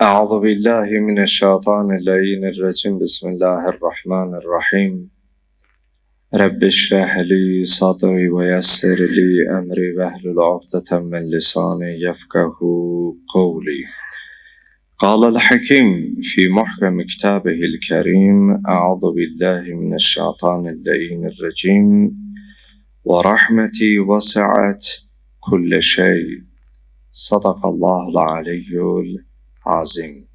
Euzu billahi mineşşeytanirracim. Bismillahirrahmanirrahim. Rabbi şrah li sadri ve yessir li emri vehlul ukdeten min lisani yefkahu kavli. قال الحكيم في محكم كتابه الكريم: أعوذ بالله من الشيطان اللعين الرجيم ورحمتي وسعت كل شيء. صدق الله العلي العظيم.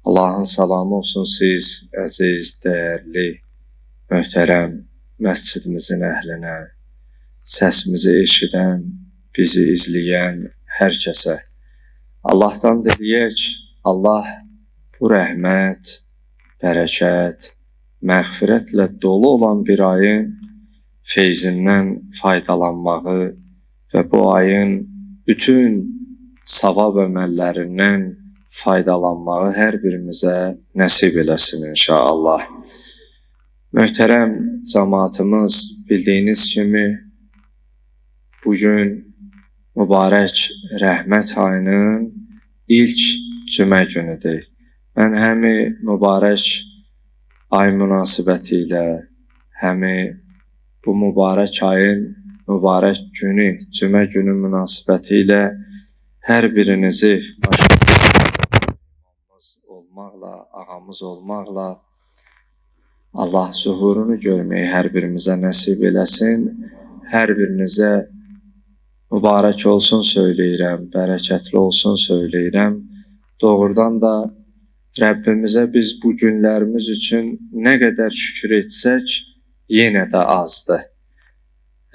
Allah'ın salamı olsun siz əziz, dəyərli, möhtərəm məscidimizin əhlinə, səsimizi eşidən, bizi izləyən hər kəsə. Allahdan diləyək, Allah bu rəhmət, bərəkət, məğfirətlə dolu olan bir ayın feyzindən faydalanmağı və bu ayın bütün savab əməllərindən faydalanmağı hər birimizə nəsib eləsin inşallah. Möhtərəm cəmaatımız, bildiyiniz kimi bugün mübarək rəhmət ayının ilk cümə günüdür. Mən həmi mübarək ay münasibəti ilə, həmi bu mübarək ayın mübarək günü, cümə günü münasibəti ilə hər birinizi başımız olmaqla, ağamız olmaqla Allah zuhurunu görməyi hər birimizə nəsib eləsin. Hər birinizə mübarək olsun söyləyirəm, bərəkətli olsun söyləyirəm. Doğrudan da Rəbbimizə biz bu günlərimiz üçün nə qədər şükür etsək, yenə də azdır.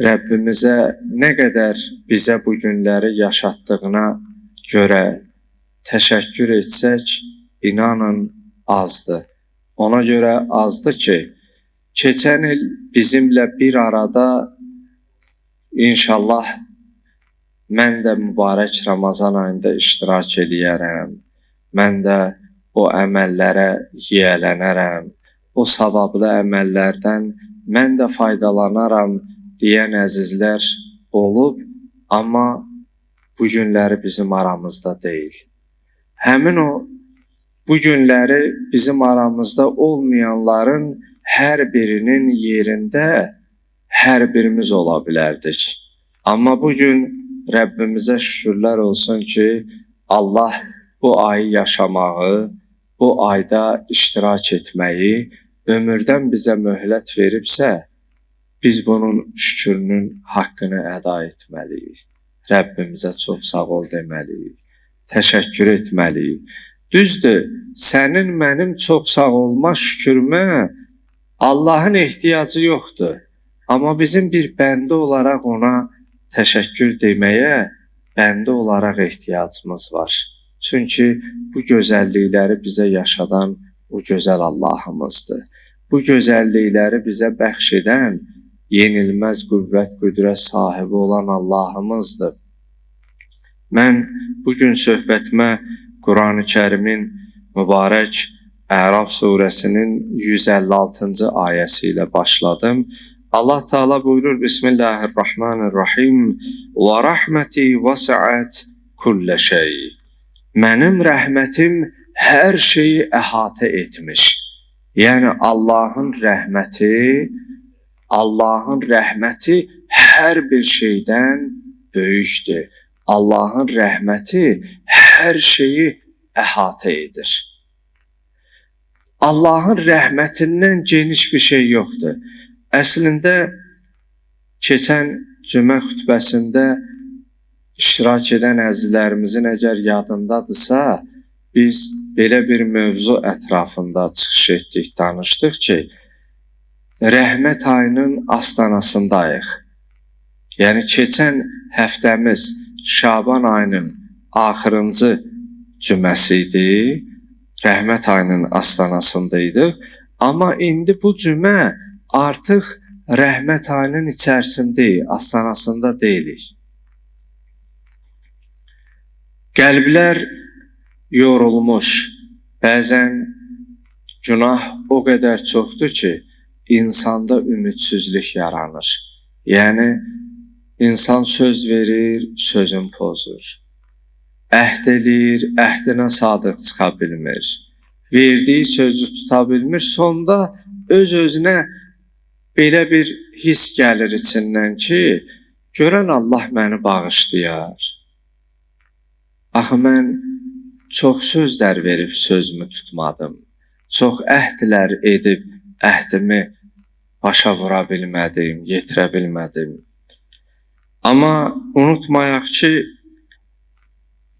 Rəbbimizə nə qədər bizə bu günləri yaşatdığına görə təşəkkür etsək, inanın azdır. Ona görə azdır ki, keçən il bizimlə bir arada inşallah mən də mübarək Ramazan ayında iştirak eləyərəm. Mən də o əməllərə yiyələnərəm. O savablı əməllərdən mən də faydalanaram deyən əzizlər olub, amma bu günləri bizim aramızda deyil. Həmin o bu günləri bizim aramızda olmayanların hər birinin yerində hər birimiz ola bilərdik. Amma bugün Rəbbimizə şükürlər olsun ki, Allah bu ayı yaşamağı, bu ayda iştirak etməyi ömürdən bizə möhlət veribsə, biz bunun şükrünün haqqını əda etməliyik. Rəbbimizə çox sağ ol deməliyik, təşəkkür etməliyik. Düzdür, sənin mənim çox sağ olma şükrümə Allahın ehtiyacı yoxdur. Amma bizim bir bəndə olaraq ona təşəkkür deməyə bəndə olaraq ehtiyacımız var. Çünki bu gözəllikləri bizə yaşadan o gözəl Allahımızdır. Bu gözəllikləri bizə bəxş edən, yenilməz qüvvət, qüdrət sahibi olan Allahımızdır. Mən bugün söhbətimə Qur'an-ı Kərimin mübarək Əraf surəsinin 156-cı ayəsi ilə başladım. Allah Teala buyurur: Bismillahirrahmanirrahim. Və rahmeti vəsəət kullə şey. Mənim rəhmətim hər şeyi əhatə etmiş. Yəni Allahın rəhməti, Allahın rəhməti hər bir şeydən böyükdür. Allahın rəhməti hər şeyi əhatə edir. Allahın rəhmətindən geniş bir şey yoxdur. Əslində, keçən cümə xütbəsində iştirak edən əzizlərimizin əgər yadındadırsa, biz belə bir mövzu ətrafında çıxış etdik, danışdıq ki, rəhmət ayının astanasındayıq. Yəni, keçən həftəmiz Şaban ayının axırıncı cüməsi idi, rəhmət ayının astanasındaydıq. Amma indi bu cümə artıq rəhmət ayının içərisindəyik, astanasında deyilik. Qəlblər yorulmuş, bəzən günah o qədər çoxdur ki, insanda ümidsizlik yaranır. Yəni, insan söz verir, sözün pozur. Əhd eləyir, əhdinə sadiq çıxa bilmir. Verdiyi sözü tuta bilmir. Sonda öz-özünə belə bir hiss gəlir içindən ki, görən Allah məni bağışlayar. Axı mən çox sözlər verib sözümü tutmadım. Çox əhdlər edib əhdimi başa vura bilmədim, yetirə bilmədim. Amma unutmayaq ki,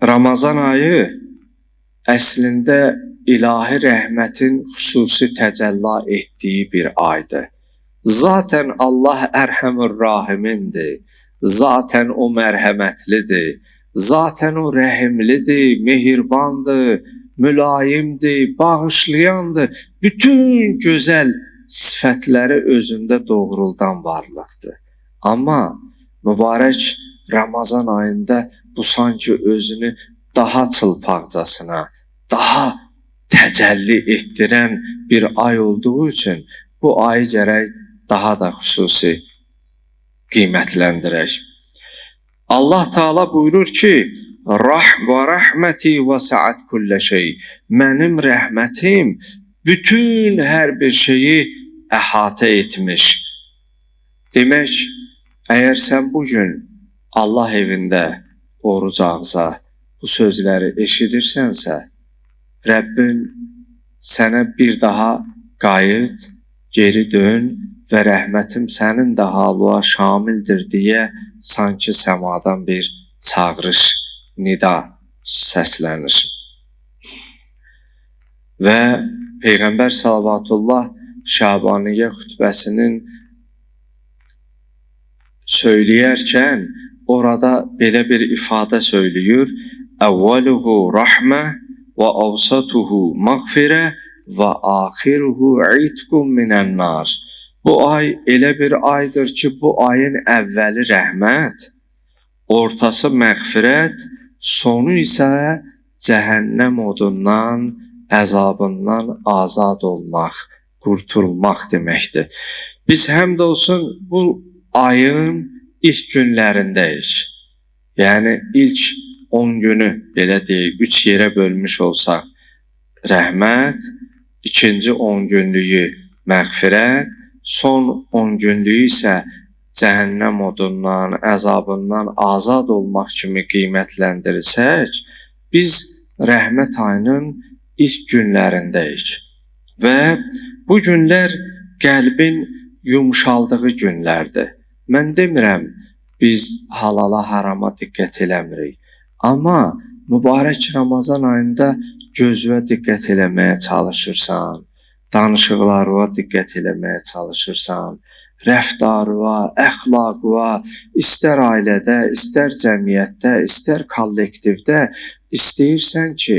Ramazan ayı əslində ilahi rəhmətin xüsusi təcəlla etdiyi bir aydır. Zaten Allah Ərhəmür Rahimindir. Zaten o mərhəmətlidir. Zaten o rəhimlidir, mehirbandır, mülayimdir, bağışlayandır. Bütün gözəl sifətləri özündə doğruldan varlıqdır. Amma mübarək Ramazan ayında bu sanki özünü daha çılpaqcasına, daha təcəlli etdirən bir ay olduğu üçün bu ayı gərək daha da xüsusi qiymətləndirək. Allah Teala buyurur ki, və rəhməti vəsəət kullə şey. Mənim rəhmətim bütün hər bir şeyi əhatə etmiş. Demək, əgər sən bugün Allah evində oruc ağza bu sözləri eşidirsənsə, Rəbbin sənə bir daha qayıt, geri dön və rəhmətim sənin də halığa şamildir deyə sanki səmadan bir çağırış, nida səslənir. Və Peyğəmbər salavatullah Şabaniyyə xütbəsinin söyləyərkən orada belə bir ifadə söylüyür. Əvvəluhu rəhmə və avsatuhu məğfirə və axiruhu itqun minən-nar. Bu ay elə bir aydır ki, bu ayın əvvəli rəhmət, ortası məğfirət, sonu isə cəhənnəm odundan, əzabından azad olmaq, qurtulmaq deməkdir. Biz həmd olsun bu ayın ilk günlərindəyik. Yəni ilk 10 günü belə deyək, 3 yerə bölmüş olsaq, rəhmət, ikinci 10 günlüyü məğfirət, son 10 günlüyü isə cəhənnəm odundan, əzabından azad olmaq kimi qiymətləndirsək, biz rəhmət ayının ilk günlərindəyik. Və bu günlər qəlbin yumşaldığı günlərdir. Mən demirəm, biz halala, harama diqqət eləmirik. Amma mübarək Ramazan ayında gözvə diqqət eləməyə çalışırsan, danışıqlarına diqqət eləməyə çalışırsan, rəftarına, əxlaqına, istər ailədə, istər cəmiyyətdə, istər kollektivdə istəyirsən ki,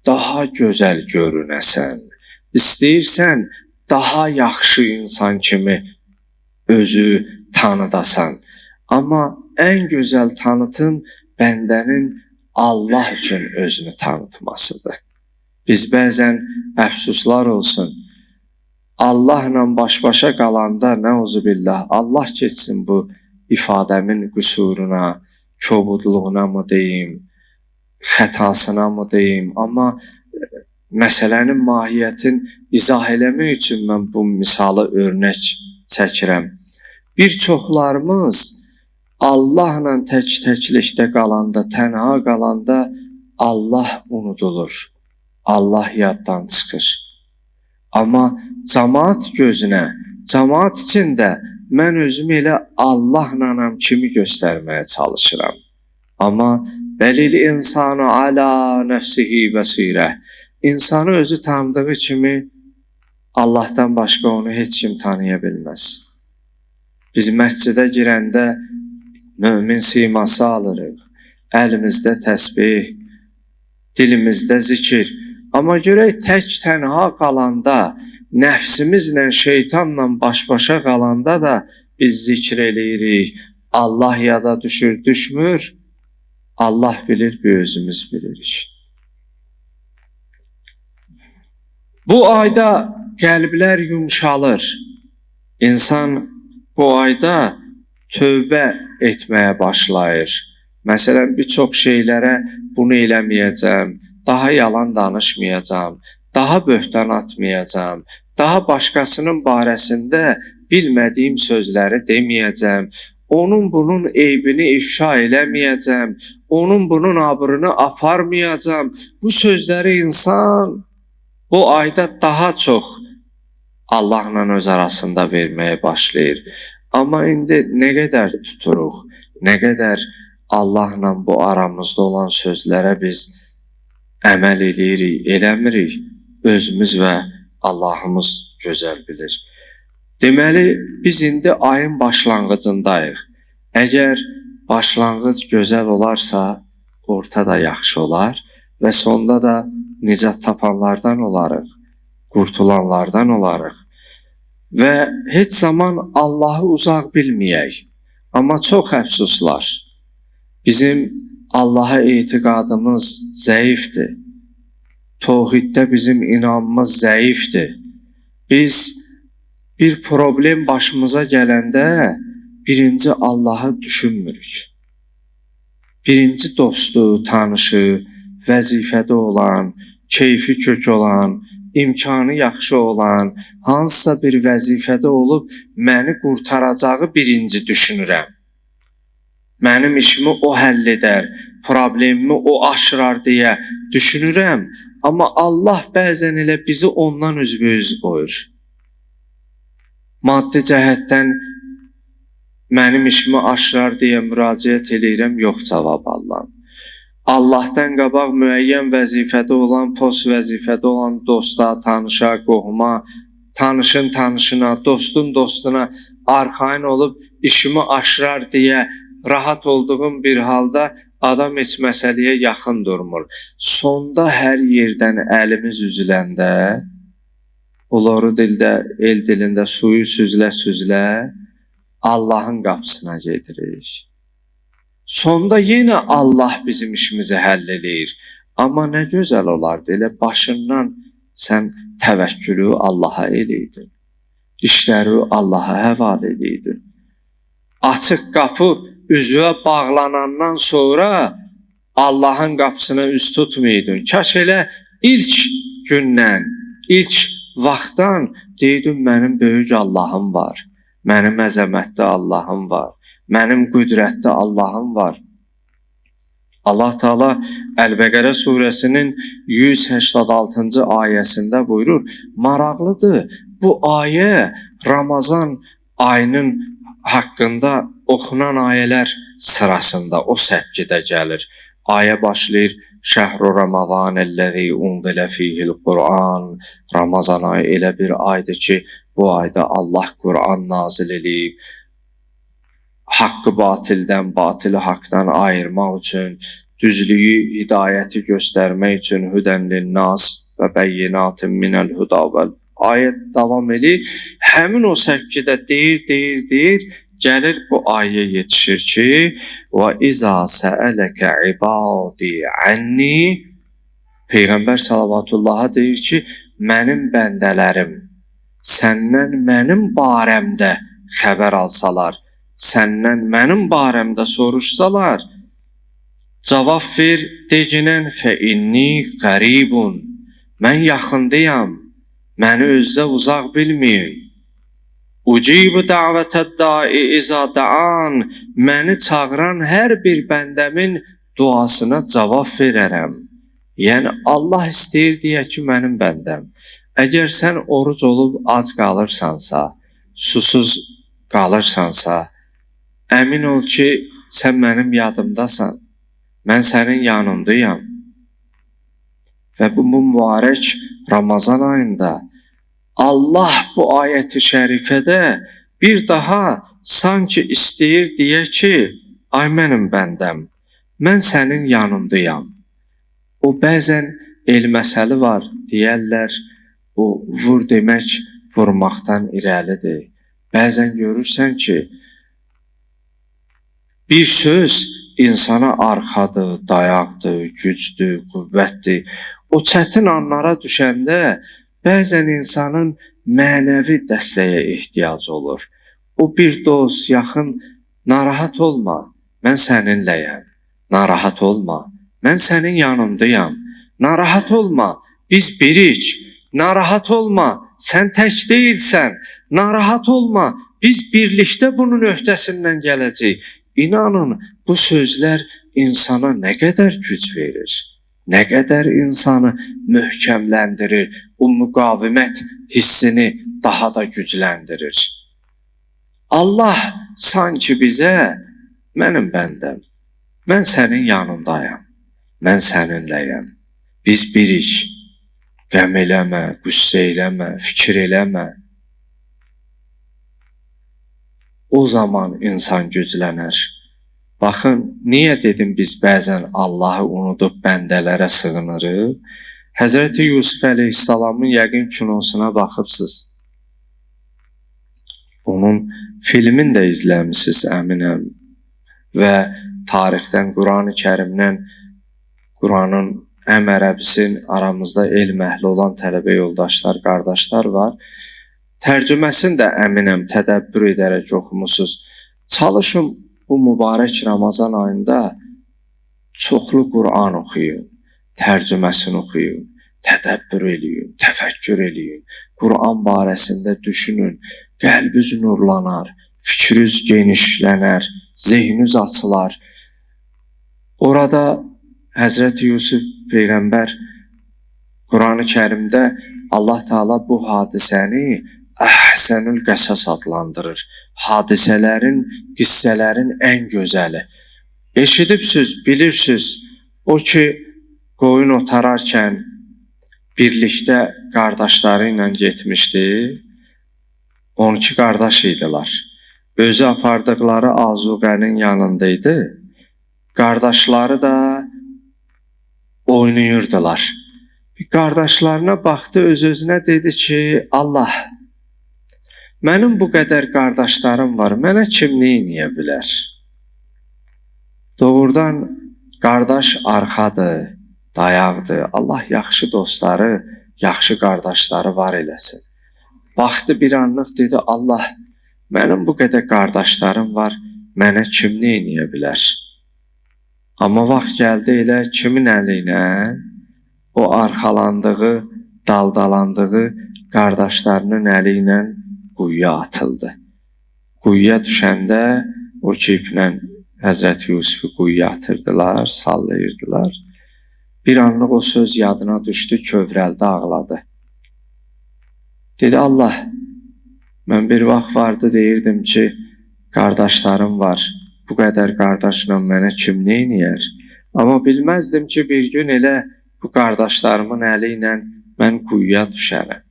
daha gözəl görünəsən, istəyirsən daha yaxşı insan kimi özü tanıdasan. Amma ən gözəl tanıtım bəndənin Allah üçün özünü tanıtmasıdır. Biz bəzən əfsuslar olsun, Allahla baş-başa qalanda, nəuzubillah, Allah keçsin bu ifadəmin qüsuruna, kobudluğuna mı deyim, xətasına mı deyim, amma məsələnin mahiyyətin izah eləmək üçün mən bu misalı örnək çəkirəm. Bir çoxlarımız Allahla tək-təklikdə qalanda, tənha qalanda Allah unudulur, Allah yaddan çıxır. Amma camaat gözünə, camaat içində mən özümü elə Allahlanam kimi göstərməyə çalışıram. Amma bəlil insanu ala nəfsihi bəsirə. İnsanı özü tanıdığı kimi Allahdan başqa onu heç kim tanıya bilməz. Biz məscidə girəndə mömin siması alırıq, əlimizdə təsbih, dilimizdə zikir. Amma görək tək tənha qalanda, nəfsimizlə, şeytanla baş-başa qalanda da biz zikr eləyirik. Allah yada düşür, düşmür. Allah bilir, bir özümüz bilirik. Bu ayda qəlblər yumşalır. İnsan bu ayda tövbə etməyə başlayır. Məsələn, bir çox şeylərə bunu eləməyəcəm, daha yalan danışmayacam, daha böhtan atmayacam, daha başqasının barəsində bilmədiyim sözləri deməyəcəm, onun bunun eybini ifşa eləməyəcəm, onun bunun abrını aparmayacam. Bu sözləri insan bu ayda daha çox Allahla öz arasında verməyə başlayır. Amma indi nə qədər tuturuq, nə qədər Allahla bu aramızda olan sözlərə biz əməl eləyirik, eləmirik, özümüz və Allahımız gözəl bilir. Deməli, biz indi ayın başlanğıcındayıq. Əgər başlanğıc gözəl olarsa, orta da yaxşı olar və sonda da nicat tapanlardan olarıq, qurtulanlardan olarıq. Və heç zaman Allahı uzaq bilməyək. Amma çox əfsuslar, bizim Allaha etiqadımız zəifdir. Təvhiddə bizim inanmımız zəifdir. Biz bir problem başımıza gələndə birinci Allahı düşünmürük. Birinci dostu, tanışı, vəzifədə olan, keyfi kök olan, imkanı yaxşı olan, hansısa bir vəzifədə olub məni qurtaracağı birinci düşünürəm. Mənim işimi o həll edər, problemimi o aşırar deyə düşünürəm. Amma Allah bəzən elə bizi ondan üzbəüz qoyur. Maddi cəhətdən mənim işimi aşırar deyə müraciət eləyirəm, yox cavab alıram. Allahdan qabaq müəyyən vəzifədə olan, post vəzifədə olan dosta, tanışa, qohuma, tanışın tanışına, dostun dostuna arxayın olub işimi aşırar deyə rahat olduğum bir halda adam heç məsələyə yaxın durmur. Sonda hər yerdən əlimiz üzüləndə, onları dildə, el dilində suyu süzlə-süzlə Allahın qapısına gedirik. Sonda yenə Allah bizim işimizi həll eləyir. Amma nə gözəl olardı, elə başından sən təvəkkülü Allaha eləydin. İşləri Allaha həvalə eləydin. Açıq qapı üzvə bağlanandan sonra Allahın qapısına üz tutmaydın. Kaş elə ilk gündən, ilk vaxtdan deydin, mənim böyük Allahım var, mənim əzəmətli Allahım var, mənim qüdrətli Allahım var. Allah Teala Əl-Bəqərə surəsinin 186-cı ayəsində buyurur, maraqlıdır, bu ayə Ramazan ayının haqqında oxunan ayələr sırasında o səpkidə gəlir. Ayə başlayır, Şəhru Ramazanəl-ləzi unzilə fihil Qur'an. Ramazan ayı elə bir aydır ki, bu ayda Allah Qur'an nazil eləyib. Haqqı batildən, batili haqdan ayırmaq üçün, düzlüyü, hidayəti göstərmək üçün hüdən linnas və bəyyinatin minəl huda vəl. Ayə davam eləyir. Həmin o səpkidə deyir, deyir, deyir, gəlir bu ayə yetişir ki, və iza səələkə ibadi anni, Peyğəmbər salavatullaha deyir ki, mənim bəndələrim səndən mənim barəmdə xəbər alsalar, səndən mənim barəmdə soruşsalar, cavab ver, deginən fə inni qəribun, mən yaxındayam, məni özdə uzaq bilməyin. Ucibu dəvətəd da'i iza da'an, məni çağıran hər bir bəndəmin duasına cavab verərəm. Yəni Allah istəyir deyə ki, mənim bəndəm, əgər sən oruc olub ac qalırsansa, susuz qalırsansa, əmin ol ki, sən mənim yadımdasan, mən sənin yanındayam. Və bu mübarək Ramazan ayında Allah bu ayət-i şərifədə bir daha sanki istəyir deyə ki, ay mənim bəndəm, mən sənin yanındayam. O bəzən el məsəli var, deyərlər, o vur demək vurmaqdan irəlidir. Bəzən görürsən ki, bir söz insana arxadır, dayaqdır, gücdür, qüvvətdir. O çətin anlara düşəndə bəzən insanın mənəvi dəstəyə ehtiyacı olur. O bir dost, yaxın, narahat olma, mən səninləyəm. Narahat olma, mən sənin yanındayam. Narahat olma, biz birik. Narahat olma, sən tək deyilsən. Narahat olma, biz birlikdə bunun öhdəsindən gələcəyik. İnanın, bu sözlər insana nə qədər güc verir, nə qədər insanı möhkəmləndirir, o müqavimət hissini daha da gücləndirir. Allah sanki bizə, mənim bəndəm, mən sənin yanındayam, mən səninləyəm, biz birik, qəm eləmə, qüssə eləmə, fikir eləmə. O zaman insan güclənər. Baxın, niyə dedim biz bəzən Allahı unudub bəndələrə sığınırıq? Həzrəti Yusuf əleyhissalamın yəqin kinosuna baxıbsınız. Onun filmini də izləmisiniz, əminəm. Və tarixdən, Qurani Kərimdən, Quranın həm ərəbisin aramızda elm əhli olan tələbə yoldaşlar, qardaşlar var. Tərcüməsini də əminəm tədəbbür edərək oxumusunuz. Çalışın bu mübarək Ramazan ayında çoxlu Quran oxuyun, tərcüməsini oxuyun, tədəbbür eləyin, təfəkkür eləyin. Quran barəsində düşünün, qəlbiniz nurlanar, fikriniz genişlənər, zehniniz açılar. Orada Həzrəti Yusuf Peyğəmbər Qurani Kərimdə Allah Teala bu hadisəni Əhsənül Qəsəs adlandırır. Hadisələrin, qissələrin ən gözəli. Eşidibsiniz, bilirsiniz, o ki qoyun otararkən birlikdə qardaşları ilə getmişdi. 12 qardaş idilər. Özü apardıqları azuqənin yanındaydı. Qardaşları da oynayırdılar. Qardaşlarına baxdı, öz-özünə dedi ki, Allah, mənim bu qədər qardaşlarım var, mənə kim nə eləyə bilər? Doğrudan qardaş arxadır, dayaqdır. Allah yaxşı dostları, yaxşı qardaşları var eləsin. Baxdı bir anlıq dedi, Allah, mənim bu qədər qardaşlarım var, mənə kim nə eləyə bilər? Amma vaxt gəldi elə kimin əli ilə o arxalandığı, daldalandığı qardaşlarının əli ilə quyuya atıldı. Quyuya düşəndə o ki iplə Həzrəti Yusufu quyuya atırdılar, sallayırdılar. Bir anlıq o söz yadına düşdü, kövrəldi, ağladı. Dedi, Allah, mən bir vaxt vardı deyirdim ki, qardaşlarım var, bu qədər qardaşla mənə kim nə eləyər? Amma bilməzdim ki, bir gün elə bu qardaşlarımın əli ilə mən quyuya düşərəm.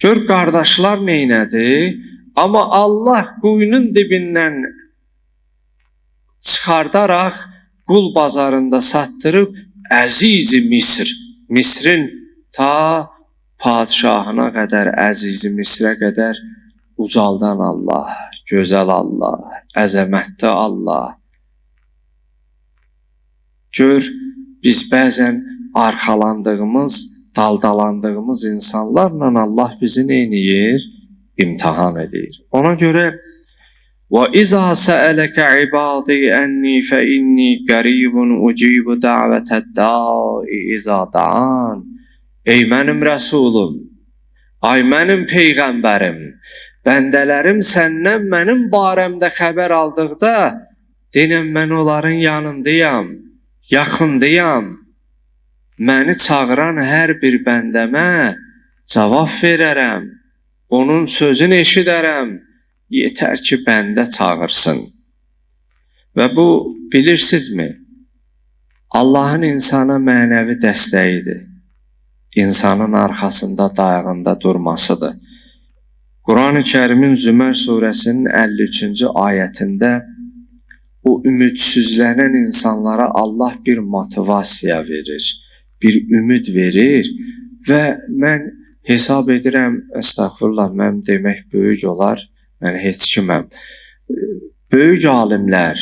Gör, qardaşlar neynədi? Amma Allah quyunun dibindən çıxardaraq qul bazarında satdırıb Əziz-i Misr, Misrin ta padşahına qədər, Əziz-i Misrə qədər ucaldan Allah, gözəl Allah, əzəmətli Allah. Gör, biz bəzən arxalandığımız, daldalandığımız insanlarla Allah bizi neyniyir? İmtahan edir. Ona görə وَإِذَا سَأَلَكَ عِبَادِي أَنِّي فَإِنِّي قَرِيبٌ أُجِيبُ دَعْوَةَ الدَّاعِ إِذَا دَعَانِ. Ey mənim Rəsulum, ay mənim Peyğəmbərim, bəndələrim səndən mənim barəmdə xəbər aldıqda, denən mən onların yanındayam, yaxındayam. Məni çağıran hər bir bəndəmə cavab verərəm, onun sözünü eşidərəm, yetər ki, bəndə çağırsın. Və bu, bilirsinizmi, Allahın insana mənəvi dəstəyidir. İnsanın arxasında, dayağında durmasıdır. Qurani Kərimin Zümər surəsinin 53-cü ayətində o ümidsizlənən insanlara Allah bir motivasiya verir, bir ümid verir və mən hesab edirəm, əstəğfurullah, mən demək böyük olar, mən heç kiməm. Böyük alimlər,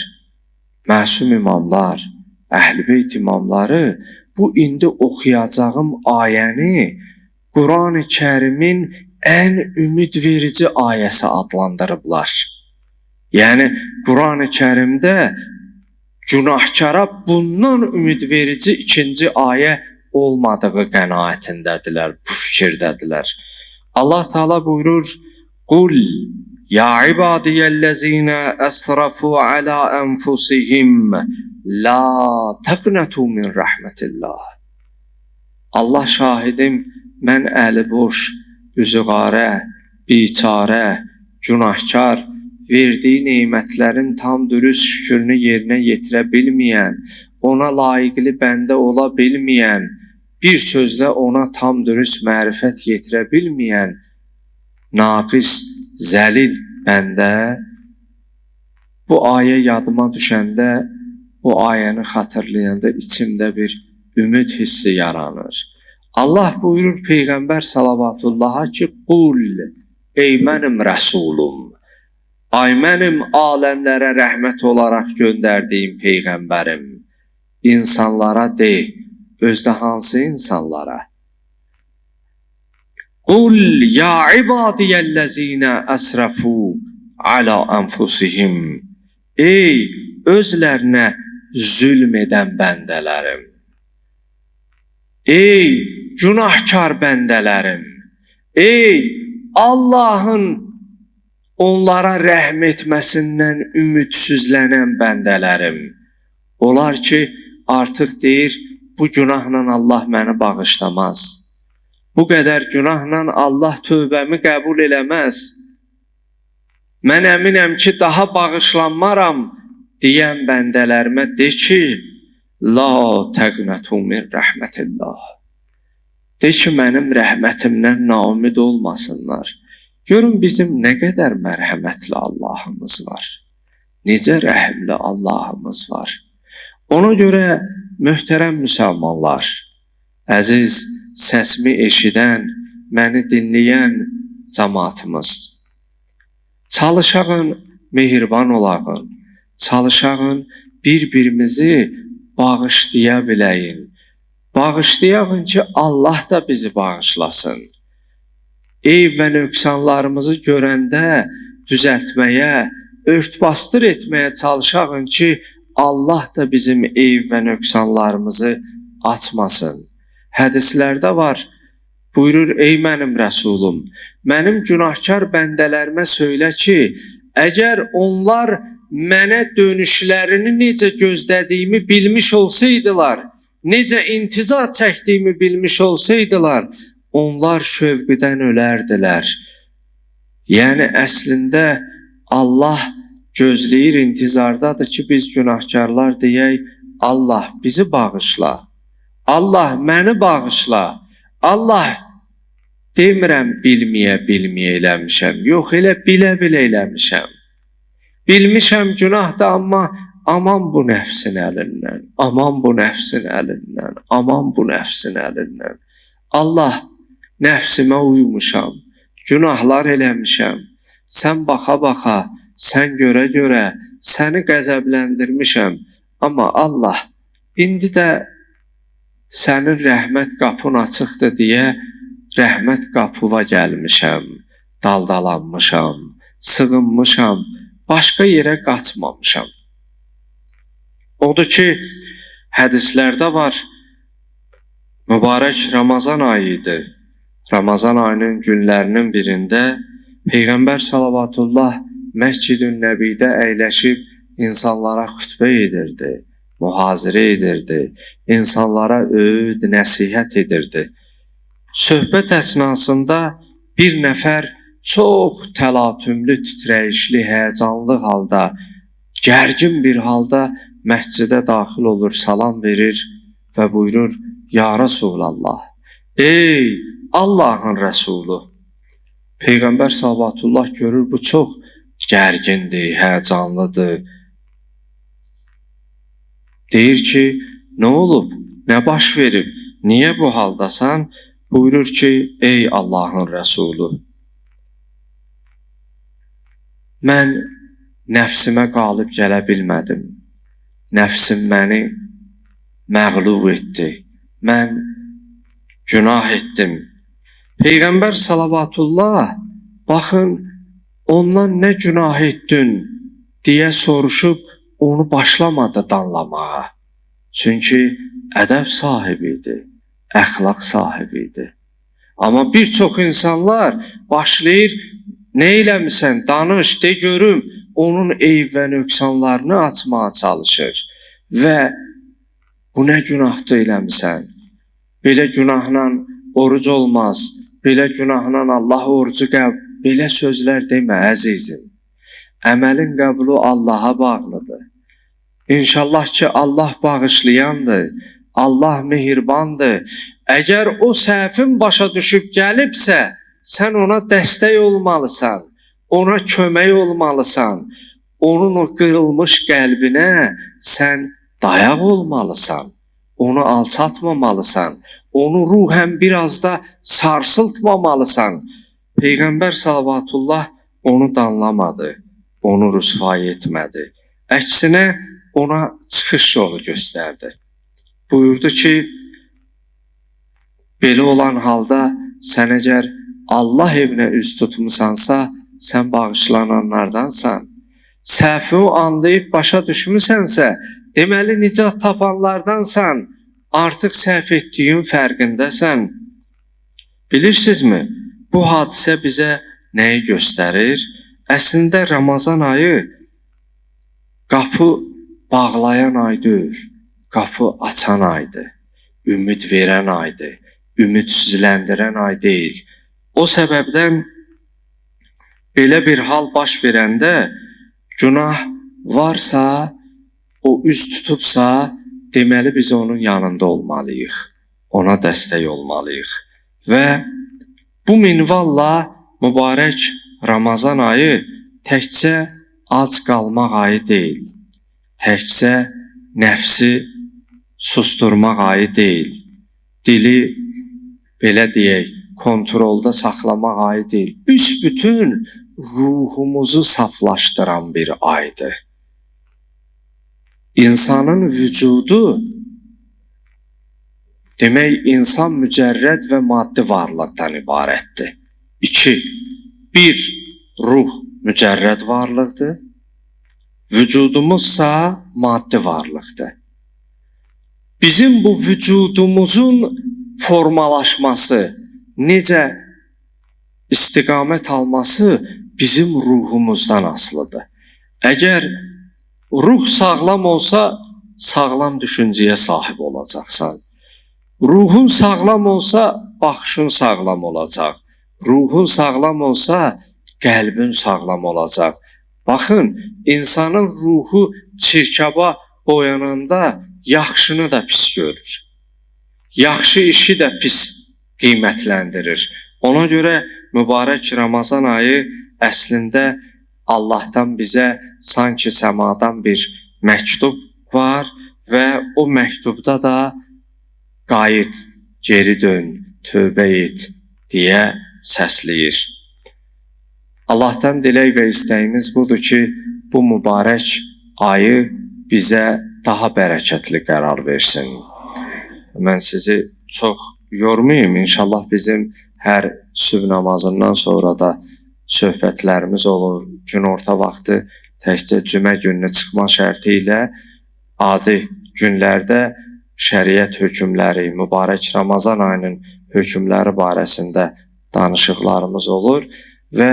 məsum imamlar, Əhl-i Beyt imamları bu indi oxuyacağım ayəni Qurani Kərimin ən ümid verici ayəsi adlandırıblar. Yəni Qurani Kərimdə günahkara bundan ümidverici ikinci ayə olmadığı qənaətindədirlər, bu fikirdədirlər. Allah Teala buyurur: "Qul ya ibadiyellezine esrafu ala enfusihim la taqnatu min rahmetillah." Allah şahidim, mən əli boş, üzü qarə, biçarə, günahkar, verdiyi nemətlərin tam dürüst şükrünü yerinə yetirə bilməyən, ona layiqli bəndə ola bilməyən, bir sözlə ona tam dürüst mərifət yetirə bilməyən, naqis, zəlil bəndə, bu ayə yadıma düşəndə, bu ayəni xatırlayanda içimdə bir ümid hissi yaranır. Allah buyurur Peyğəmbər salavatullaha ki, qul, ey mənim rəsulum, ay mənim aləmlərə rəhmət olaraq göndərdiyim Peyğəmbərim, insanlara de, özdə hansı insanlara? Qul ya ibadiyellezine əsrafu ala anfusihim. Ey özlərinə zülm edən bəndələrim! Ey günahkar bəndələrim! Ey Allahın onlara rəhm etməsindən ümidsizlənən bəndələrim! Onlar ki, artıq deyir, bu günahla Allah məni bağışlamaz. Bu qədər günahla Allah tövbəmi qəbul eləməz. Mən əminəm ki, daha bağışlanmaram deyən bəndələrimə de ki, la təqnətu min rəhmətillah. De ki, mənim rəhmətimdən naümid olmasınlar. Görün bizim nə qədər mərhəmətli Allahımız var. Necə rəhimli Allahımız var. Ona görə möhtərəm müsəlmanlar, əziz səsimi eşidən, məni dinləyən cəmaatımız, çalışağın mehriban olağın, çalışağın bir-birimizi bağışlaya biləyin. Bağışlayağın ki, Allah da bizi bağışlasın. Eyb və nöqsanlarımızı görəndə düzəltməyə, örtbasdır etməyə çalışağın ki, Allah da bizim eyb və nöqsanlarımızı açmasın. Hədislərdə var, buyurur, ey mənim rəsulum, mənim günahkar bəndələrimə söylə ki, əgər onlar mənə dönüşlərini necə gözlədiyimi bilmiş olsaydılar, necə intizar çəkdiyimi bilmiş olsaydılar, onlar şövqüdən ölərdilər. Yəni əslində Allah gözləyir, intizardadır ki, biz günahkarlar deyək, Allah bizi bağışla, Allah məni bağışla, Allah demirəm bilməyə bilməyə eləmişəm, yox elə bilə-bilə eləmişəm. Bilmişəm günahdır, amma aman bu nəfsin əlindən, aman bu nəfsin əlindən, aman bu nəfsin əlindən. Allah, nəfsimə uymuşam, günahlar eləmişəm, sən baxa-baxa, sən görə-görə səni qəzəbləndirmişəm. Amma Allah, indi də sənin rəhmət qapın açıqdır deyə rəhmət qapıva gəlmişəm, daldalanmışam, sığınmışam, başqa yerə qaçmamışam. Odur ki, hədislərdə var, mübarək Ramazan ayı idi. Ramazan ayının günlərinin birində Peyğəmbər salavatullah Məscid-ün Nəbidə əyləşib insanlara xütbə edirdi, mühazirə edirdi, insanlara öyüd, nəsihət edirdi. Söhbət əsnasında bir nəfər çox təlatümlü, titrəyişli, həyəcanlı halda, gərgin bir halda məscidə daxil olur, salam verir və buyurur, Ya Rasulallah, ey Allahın Rəsulu. Peyğəmbər salavatullah görür, bu çox gərgindir, həyəcanlıdır. Deyir ki, nə olub, nə baş verib, niyə bu haldasan? Buyurur ki, ey Allahın Rəsulu, mən nəfsimə qalib gələ bilmədim. Nəfsim məni məğlub etdi. Mən günah etdim. Peyğəmbər salavatullah, baxın, ondan nə günah etdin deyə soruşub, onu başlamadı danlamağa. Çünki ədəb sahibi idi, əxlaq sahibi idi. Amma bir çox insanlar başlayır, nə eləmisən, danış, de görüm, onun eyb və nöqsanlarını açmağa çalışır. Və bu nə günahdır eləmisən? Belə günahla oruc olmaz, belə günahla Allah orucu qəbul, belə sözlər demə əzizim. Əməlin qəbulu Allaha bağlıdır. İnşallah ki, Allah bağışlayandır, Allah mehribandır. Əgər o səhvin başa düşüb gəlibsə, sən ona dəstək olmalısan, ona kömək olmalısan, onun o qırılmış qəlbinə sən dayaq olmalısan, onu alçatmamalısan, onu ruhən biraz da sarsıltmamalısan. Peyğəmbər salavatullah onu danlamadı, onu rüsvay etmədi. Əksinə ona çıxış yolu göstərdi. Buyurdu ki, belə olan halda sən əgər Allah evinə üz tutmusansa, sən bağışlananlardansan. Səhvi anlayıb başa düşmüsənsə, deməli nicat tapanlardansan, artıq səhv etdiyin fərqindəsən. Bilirsinizmi, bu hadisə bizə nəyi göstərir? Əslində Ramazan ayı qapı bağlayan ay deyil, qapı açan aydır, ümid verən aydır, ümidsizləndirən ay deyil. O səbəbdən belə bir hal baş verəndə günah varsa, o üz tutubsa, deməli biz onun yanında olmalıyıq, ona dəstək olmalıyıq. Və bu minvalla mübarək Ramazan ayı təkcə ac qalmaq ayı deyil, təkcə nəfsi susturmaq ayı deyil, dili belə deyək, kontrolda saxlamaq ayı deyil, büsbütün ruhumuzu saflaşdıran bir aydır. İnsanın vücudu, demək insan mücərrəd və maddi varlıqdan ibarətdir. 2. Bir, ruh mücərrəd varlıqdır, vücudumuzsa maddi varlıqdır. Bizim bu vücudumuzun formalaşması, necə istiqamət alması bizim ruhumuzdan asılıdır. Əgər ruh sağlam olsa, sağlam düşüncəyə sahib olacaqsan. Ruhun sağlam olsa, baxışın sağlam olacaq. Ruhun sağlam olsa, qəlbin sağlam olacaq. Baxın, insanın ruhu çirkaba boyananda yaxşını da pis görür. Yaxşı işi də pis qiymətləndirir. Ona görə mübarək Ramazan ayı əslində Allahdan bizə sanki səmadan bir məktub var və o məktubda da qayıt, geri dön, tövbə et deyə səsləyir. Allahdan dilək və istəyimiz budur ki, bu mübarək ayı bizə daha bərəkətli qərar versin. Mən sizi çox yormayım. İnşallah bizim hər sübh namazından sonra da söhbətlərimiz olur. Günorta vaxtı təkcə cümə gününü çıxma şərti ilə adi günlərdə şəriət hökmləri, mübarək Ramazan ayının hökmləri barəsində danışıqlarımız olur və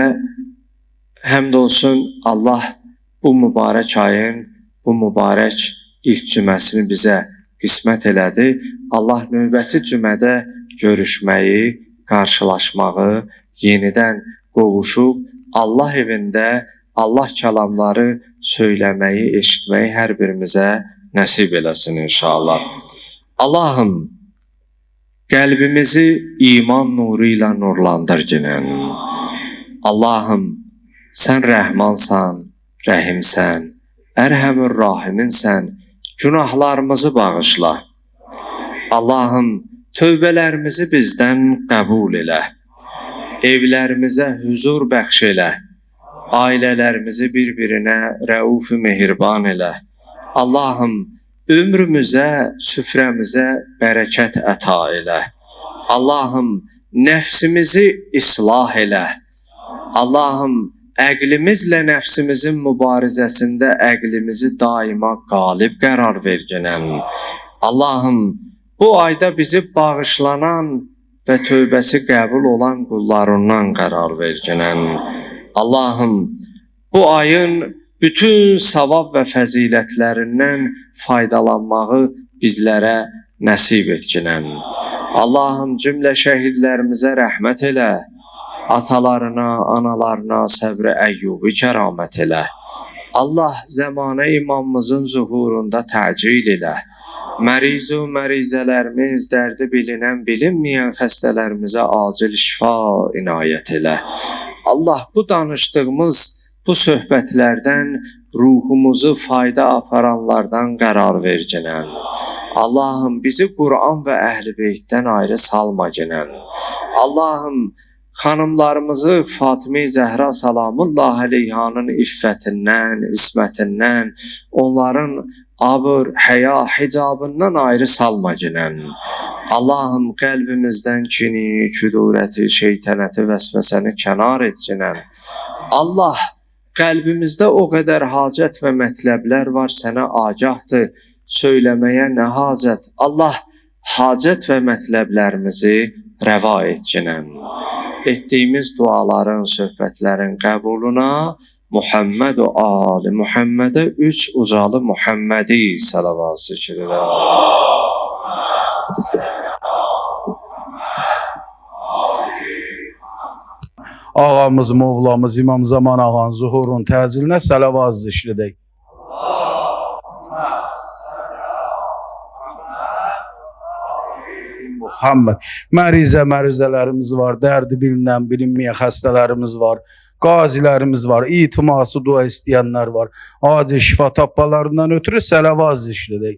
həmd olsun Allah bu mübarək ayın, bu mübarək ilk cüməsini bizə qismət elədi. Allah növbəti cümədə görüşməyi, qarşılaşmağı, yenidən qovuşub Allah evində Allah kəlamları söyləməyi, eşitməyi hər birimizə nəsib eləsin inşallah. Allahım, qəlbimizi iman nuru ilə nurlandır günün. Allahım, sən rəhmansan, rəhimsən, ərhəmür rahiminsən, günahlarımızı bağışla. Allahım, tövbələrimizi bizdən qəbul elə. Evlərimizə huzur bəxş elə. Ailələrimizi bir-birinə rəuf-ü mehriban elə. Allahım, ömrümüzə, süfrəmizə bərəkət əta elə. Allahım, nəfsimizi islah elə. Allahım, Əqlimizlə nəfsimizin mübarizəsində əqlimizi daima qalib qərar verginən. Allahım, bu ayda bizi bağışlanan və tövbəsi qəbul olan qullarından qərar verginən. Allahım, bu ayın bütün savab və fəzilətlərindən faydalanmağı bizlərə nəsib etginən. Allahım, cümlə şəhidlərimizə rəhmət elə. Atalarına, analarına səbr-i Əyyubi kəramət elə. Allah zəmanə imamımızın zuhurunda təcil elə. Məriz-u mərizələrimiz, dərdi bilinən, bilinməyən xəstələrimizə acil şifa inayət elə. Allah bu danışdığımız bu söhbətlərdən ruhumuzu fayda aparanlardan qərar verginən. Allahım, bizi Quran və Əhl-i Beytdən ayrı salma ginən. Allahım, xanımlarımızı Fatıma-i Zəhra salamullah əleyhanın iffətindən, ismətindən, onların abır, həya, hicabından ayrı salma ginən. Allahım, qəlbimizdən kini, küdurəti, şeytənəti, vəsvəsəni kənar etginən. Allah, qəlbimizdə o qədər hacət və mətləblər var, sənə agahdır, söyləməyə nə hacət? Allah, hacət və mətləblərimizi rəva etginən. Etdiyimiz duaların, söhbətlərin qəbuluna Muhammed və ali Muhammedə üç ucalı Muhammədi salavat zikr elə. Ağamız, Mövlamız, İmam Zaman ağanın zuhurun təcilinə salavat zikr edək. Muhammed. Mərizə mərizələrimiz var, dərdi bilinən, bilinməyən xəstələrimiz var, qazilərimiz var, itiması dua istəyənlər var. Acil şifa tapmalarından ötürü salavat zikr edək.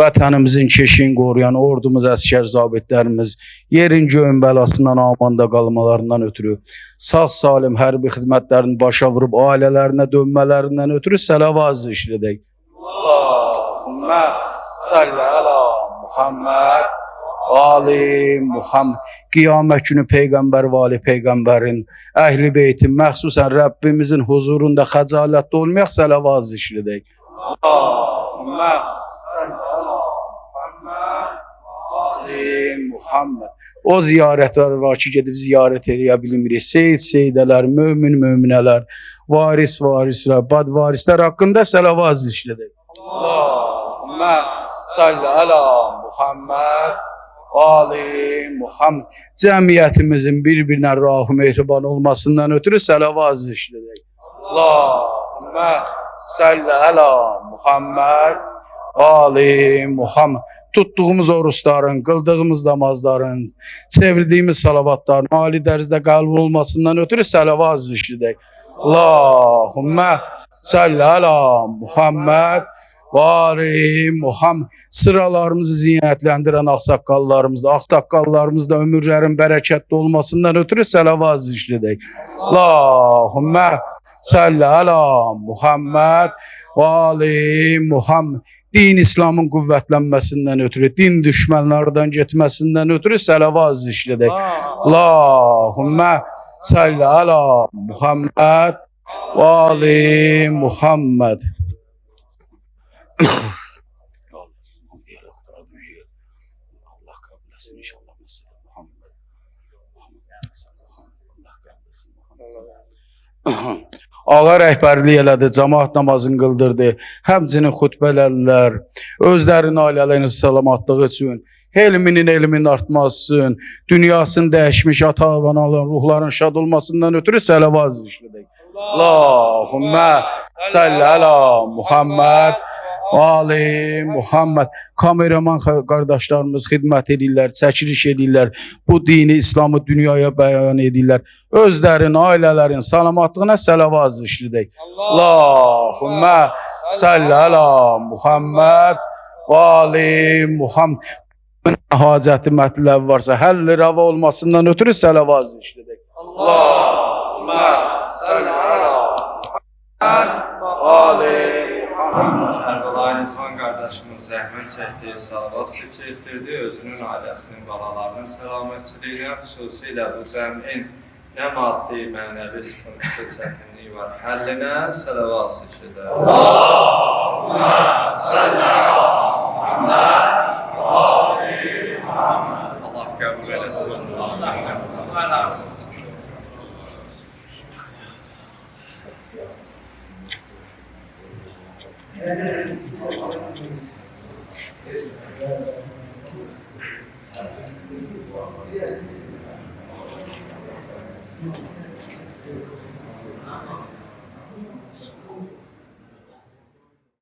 Vətənimizin keşiyini qoruyan ordumuz, əskər zabitlərimiz, yerin göyün bəlasından amanda qalmalarından ötürü, sağ salim hərbi xidmətlərini başa vurub ailələrinə dönmələrindən ötürü salavat zikr edək. Allahümmə salli əla Muhammed Ali Muhammed. Qiyamət günü Peyğəmbər və ali Peyğəmbərin, Əhl-i Beytin, məxsusən Rəbbimizin huzurunda xəcalətli olmayaq, salavat zikr edək. Allahümmə salli əla Muhammed Ali Muhammed. O ziyarətlər var ki, gedib ziyarət eləyə bilmirik. Seyid, seyidələr, mömin, möminələr, varis, varislər, bad varislər haqqında salavat zikr edək. Allahümmə salli əla Muhammed Ali Muhammed. Cəmiyyətimizin bir-birinə rahı mehriban olmasından ötürü salavat zikr edək. Allahümmə salli əla Muhammed Ali Muhammed. Tutduğumuz oruçların, qıldığımız namazların, çevirdiyimiz salavatların ali dərəcədə qəbul olmasından ötürü salavat zikr edək. Allahümmə salli əla Muhammed və ali Muhammed. Sıralarımızı zinətləndirən ağsaqqallarımızda, ağsaqqallarımızda ömürlərin bərəkətli olmasından ötürü salavat zikr edək. Allahümmə salli əla Muhammed və ali Muhammed. Din İslamın qüvvətlənməsindən ötürü, din düşmənlərdən getməsindən ötürü salavat zikr edək. Allahümmə salli əla Muhammed və ali Muhammed. Allah kabul etsin inşallah. Muhammed. Allah kabul etsin. Ağa rəhbərlik elədi, cəmaat namazını qıldırdı, həmçinin xutbələdilər, özlərinin ailələrinin salamatlığı üçün, elminin artması üçün, dünyasını dəyişmiş ata və anaların ruhların şad olmasından ötürü salavat zikr edək. Allahümmə salli əla Muhammed Ali Muhammed. Kameraman qardaşlarımız xidmət edirlər, çəkiliş edirlər. Bu dini, İslamı dünyaya bəyan edirlər. Özlərin, ailələrin salamatlığına salavat zikr edək. Allahümmə salli əla Muhammed və ali Muhammed. Hacəti mətləbi varsa, həlli rəva olmasından ötürü salavat zikr edək. Allahümmə salli əla Muhammed və ali Muhammed. Kərbəlayı Rizvan qardaşımız zəhmət çəkdiyi salavat zikr etdirdi. Özünün, ailəsinin, balalarının səlamətçiliyinə, xüsusilə bu cəmin nə maddi, mənəvi sıxıntısı, çətinliyi var, həllinə salavat zikr edər. Allah qəbul eləsin. Allah razı olsun.